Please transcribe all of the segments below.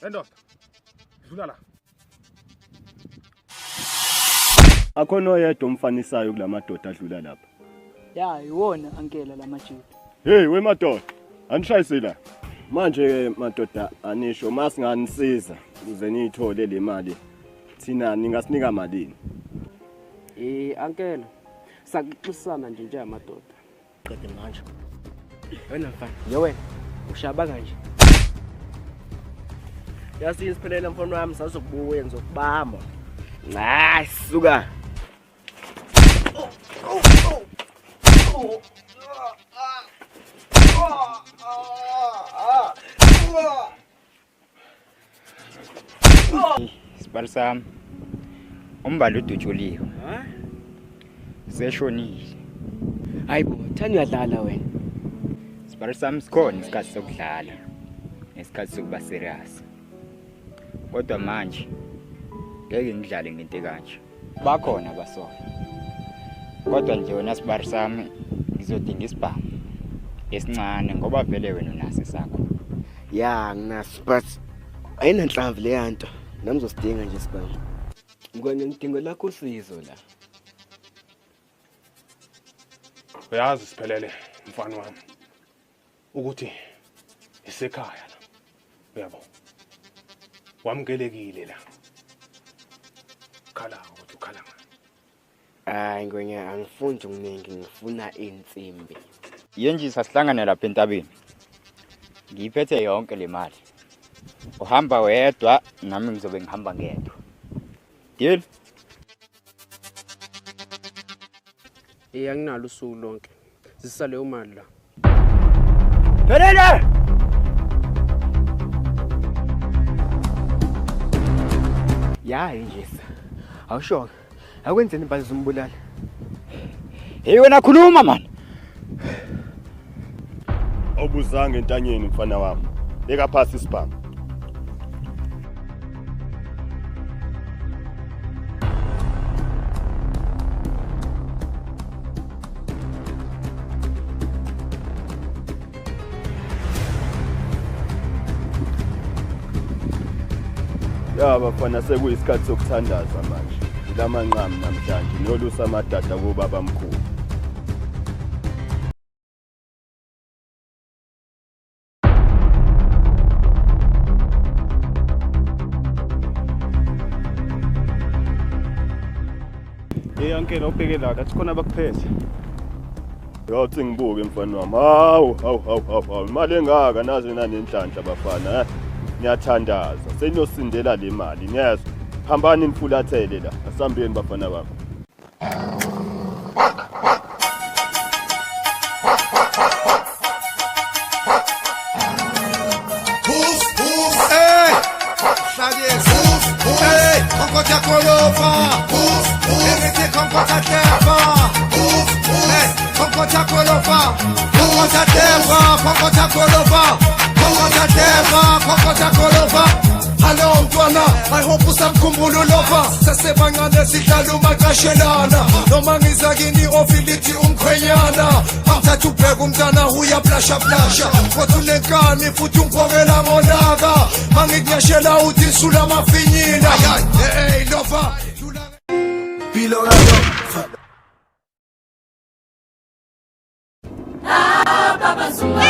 Endoda. Dlula la. Akhona oyedwa omfanisayo kulamadoda adlula lapha. Ya, iwona ankela lamajita. Hey we madoda, anishayise la. Manje ke madoda anisho masinganisiza ukuze niyithole le mali. Thina ningasinika malini? Ankela. Sakuxisana nje njengamadoda. Qede manje. Wena mfana, ye wena. Ushaba kanje. Yazi siphelele mfana wami sazokubuya ngizokubamba. Hayi suka. Sibali sami. Umbali udutshuliwe. Seshonile. Hayibo, thani uyadlala wena. Sibali sami sikhona isikhathi sokudlala. Nesikhathi sokuba serious. Kodwa manje ngeke ngidlale ngento kanje. Bakhona abasola. Kodwa nje wena sibali sami ngizodinga isibhamu esincane ngoba vele wena unaso sakho. Ya, nginaso but ayinanhlamvu le nto. Nami ngizosidinga nje isibhamu. Ngwena ngidinga lakho usizo la. Uyazi siphelele mfana wami ukuthi isekhaya la. Uyabo. Wamukelekile la. Khala ukuthi ukhala ngani. Hayi ngwenya angifuni nje okuningi ngifuna insimbi. Yenjisa sihlangane lapha entabeni. Ngiyiphethe yonke le mali. Uhamba wedwa nami ngizobe ngihamba ngedwa. Deal? Anginalo usuku lonke. Zisale imali la. Phelele! Ya injisa. Awusho. Akwenzeni imbazi zombulala? Hey wena khuluma man. Awubuzanga entanyeni mfana wami. Beka phasi isibhamu. Ya bafana sekuyisikhathi sokuthandaza manje. Lamanqamu namhlanje nolusa amadada kobaba mkhulu. Hey ankela ubheke la kathi khona abakuphethe. Yathi ngibuke mfana wami. Hawu hawu hawu hawu. Imali engaka naze nanenhlanhla bafana. Ngiyathandaza. Seniyosindela le mali niyezwa. Hambani nifulathele la. Asambeni bafana bami. Hello mntwana, I hope usamkhumbula ulova. Sasebancane sidlala umaqashelana. Noma ngiza kini ofilithi umkhwenyana. Angithatha ubheka umntana uyaplasha plasha. Kodwa unenkani futhi ungibokela ngolaka. Mangikunyashela uthi sula mafinyila. Hey lova. Pilo ka Baba Zuma.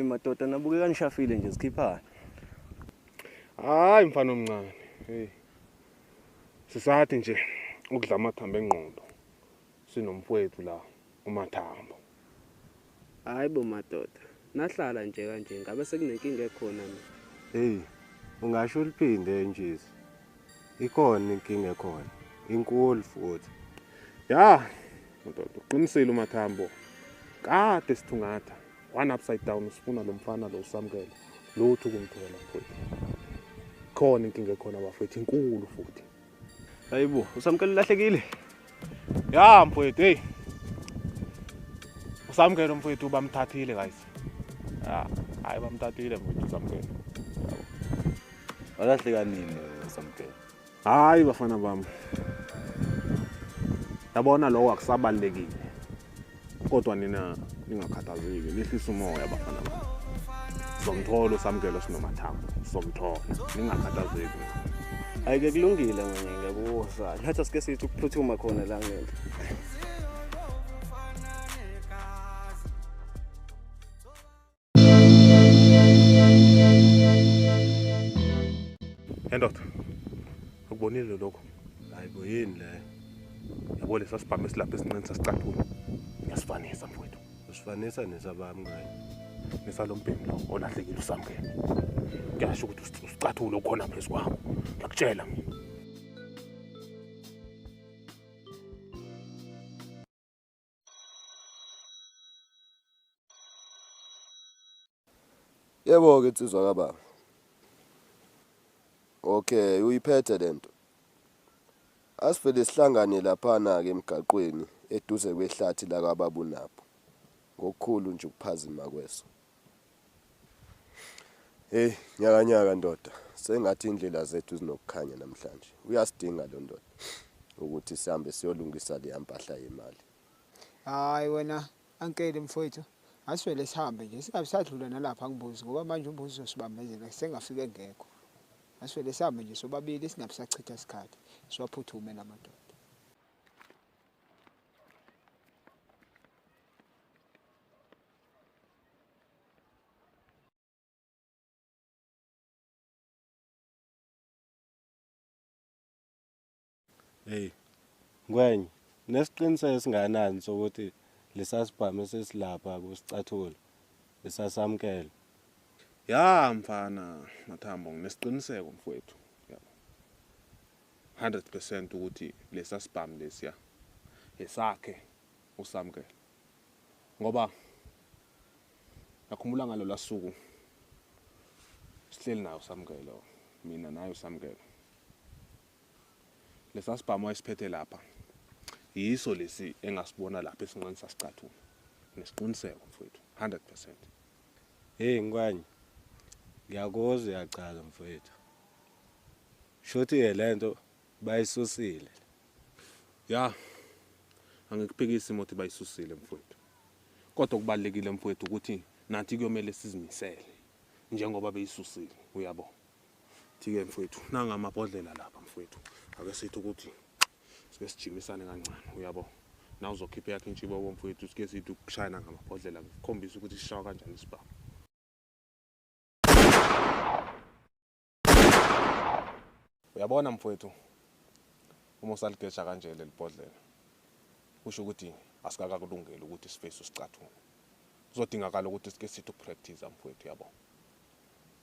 Madoda nabukeka nishafile nje sikhiphana. Hayi mfana omncane. Hey. Sisathi nje ukudla amathambo engqondo. Sinomfowethu la uMathambo. Hayi bo madoda. Nahlala nje kanje ngabe sekunenkinga ekhona mina. Hey, ungasho uliphinde nje. Ikhona inkinga ekhona. Inkulu futhi. Ya, madoda, uqinisile uMathambo. Kade sithungatha. One upside down sifuna lo mfana lo uSamkelo. Lutho ukumthola mfowethu. Khona inkinga ekhona bafowethu, inkulu futhi. Hayibo, uSamkelo lahlekile. Ya mfowethu, hey. uSamkelo mfowethu bamthathile guys. Ya, hayi bamthathile mfowethu uSamkelo. Yabo. Walahleka nini uSamkelo? Hayi bafana bami. Yabona lokho akusabalekile. Kodwa nina ningakhathazeki, nihlisa umoya bafana bami. Somthola uSamkelo sinoMathambo, somthola. Ningakhathazeki. Ayike kulungile manje ngiyakuzwa. Nathi asike sithi ukuphuthuma khona la ngeke. Endoda. Ukubonile lokho? Hayibo yini le? Yabo lesa sibhamu esilapha esinqeni sasicathulo. Ngiyasifanisa mfowethu. Usifanisa nesabami kanye. Nesalombhemi lo olahlekile uSamkelo. Kuyasho ukuthi usicathulo ukhona phezu kwakho. Ngiyakutshela mina. Yebo ke insizwa kababa. Okay, uyiphethe lento. Asivele sihlangane laphana ke emgaqweni eduze kwehlathi la kababa unapho. Ngokukhulu nje ukuphazima kweso. Hey, nyaka nyaka ndoda. Sengathi indlela zethu zinokukhanya namhlanje. Uyasidinga lo ndoda ukuthi sihambe siyolungisa le mpahla yemali. Hayi wena ankele mfowethu, asivele sihambe nje singabe sadlula nalapha ngibuzi ngoba manje umbuzo uzosibambezela sengafike ngekho. Asivele sihambe nje sobabili singabe sachitha isikhathi, siwaphuthume namadoda. Hey, Ngwenye, nesiqiniseko esinganani sokuthi lesasibhamu esesilapha kusicathulo lesasamkelo? Ya mfana Mathambo, nginesiqiniseko mfowethu. Yabo. 100% ukuthi lesasibhamu lesiya esakhe uSamkelo. Ngoba ngakhumbula ngalo lasuku sihleli naye uSamkelo, mina naye uSamkelo. Lesasibhamu wayesiphethe lapha yiso lesi engasibona lapha esinqeni sasicathulo. Nesiqiniseko mfowethu 100%. Hey Ngwanye, ngiyakuzwa uyachaza mfowethu. Shothi lento bayisusile. Ya, angikuphikisi imoto bayisusile mfowethu. Kodwa kubalekile mfowethu ukuthi nathi kuyomele sizimisele njengoba beyisusile, uyabo. Thike mfowethu, nanga amabhodlela lapha mfowethu. Ake sithi ukuthi sike sijimisane kancane, uyabo. Na uzokhipha yakhe intshibo mfowethu, sike sithi ukushayana ngamabhodlela ngikhombisa ukuthi sishawa kanjani isibhamu. Uyabona mfowethu, uma usaligeja kanje leli bhodlela kusho ukuthi asikakakulungeli ukuthi siface usicathulo. Kuzodingakala ukuthi sike sithi ukupractice mfowethu, yabo.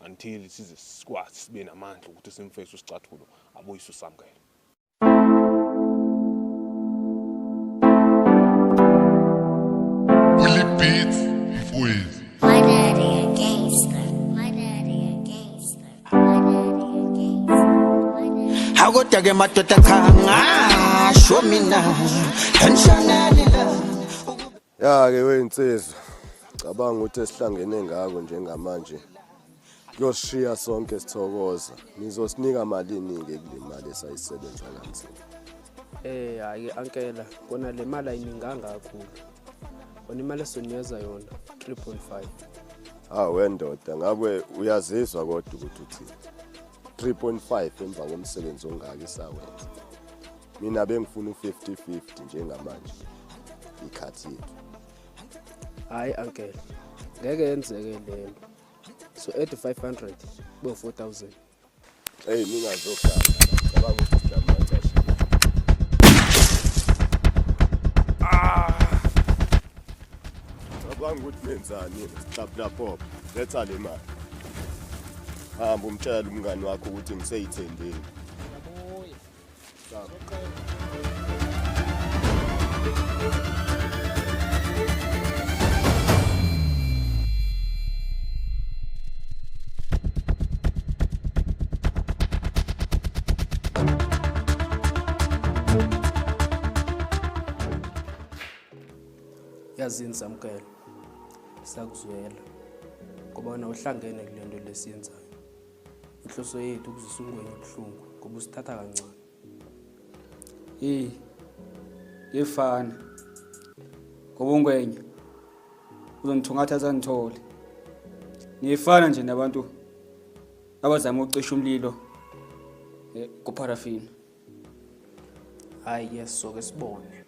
Until size sikwazi sibe namandla ukuthi simface usicathulo abuyise uSamkelo. Willie Beats mfowethu. My daddy a gangster. My daddy a gangster. My daddy a gangster. Hakodwa ke madoda cha ngasho mina ngishonele la. Ya ke weyinsizwa. Cabanga ukuthi esihlangene ngako njengamanje kuyoshiya sonke sithokoza. Nizosinika malini ke kule mali esayisebenza kanzima? Hayi ankela, kona le mali ayininganga kakhulu. Kona imali esoniyeza yona 3.5. Ah wendoda, ngabe uyazizwa kodwa ukuthi uthini? 3.5 emva komsebenzi ongaka esawenza. Mina bengifuna u50-50 njengamanje. Ikhathi yethu. Hayi ankela, ngeke yenzeke leyo. So add 500 bo 4000. Hey ningazoganga. Cabanga ukuthi sidlamacasha. Nicabanga ukuthi nenzani? Sihlapla pop. Letha le mali. Hamba umtshela umngani wakho ukuthi ngiseyithendeni. Yazini Samkelo, sakuzwela ngoba wena uhlangene kule nto lesiyenzayo. Inhloso yethu ukuzwisa uNgwenya ubuhlungu ngoba usithatha kancane. Hey, ngefana. Ngoba uNgwenya uzongithungatha azangithole. Ngifana nje nabantu abazama ukucisha umlilo kupharafini. Hayi ke soke sibone.